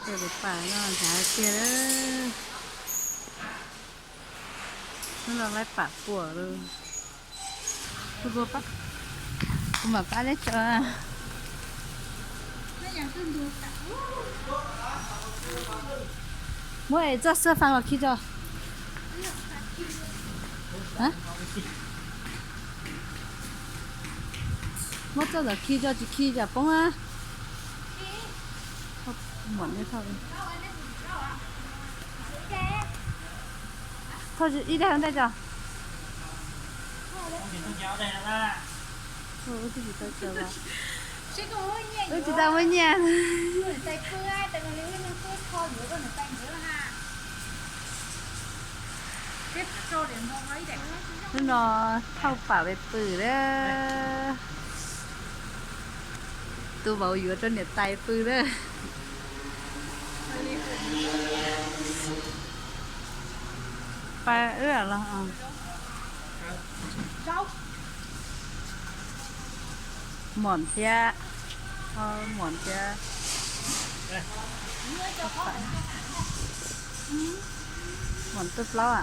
Pam no hnyav tiag. Hnub no laib pam puam lawm. Kuv mam pab neb tso. Muab es txoj xab fas los khi tso. Muab txoj ntawd khi tso, tsis khi tsam poob na. Thauj ib daim ua ntej tso. Wb tsis tau muaj nyiaj. Hnub no thauj pam pem pw lawm. Tus vauv yuav rau niam tais pw lawm. Pab wb los. Mom thiab, mom thiab, mom tuaj plaub a.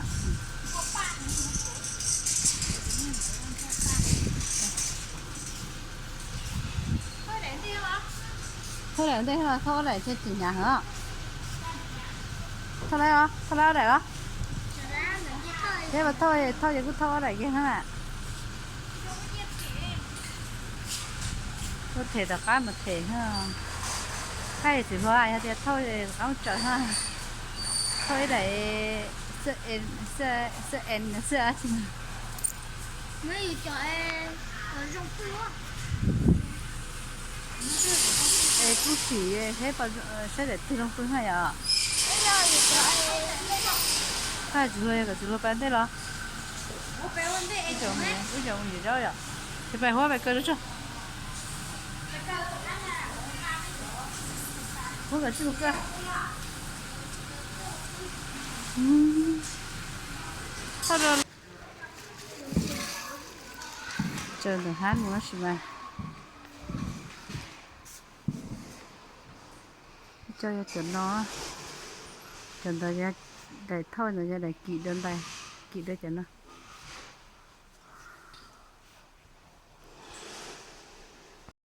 Thauj daim ntej, thauj ob daim thiaj tsis hnyav heev. Thauj laib os, thauj laib ob daim os. Thiab mas thauj, thauj ces kuj thauj ob daim kiag na. Tuaj them tom qab mus them. Qab txiv hluas yog tias thauj tom qab mus tsev na. Thauj ib daim xwb, xwb en xwb tsis. Es kuj sim thiab, saib daim twg zoo pw ha yom. Txiv hluas yog kom txiv hluas pab ntej los. Wb cov mus ntim zaub yom. Ces pais huab pais kaw tso. Huab kom tsis mus kaw. Tsaws ntawm hab mus tab sis mas. Cov yog cov no, cov ntawd yog daim thauj, ntawd yog daim kim dua ntais, kim dua cov no.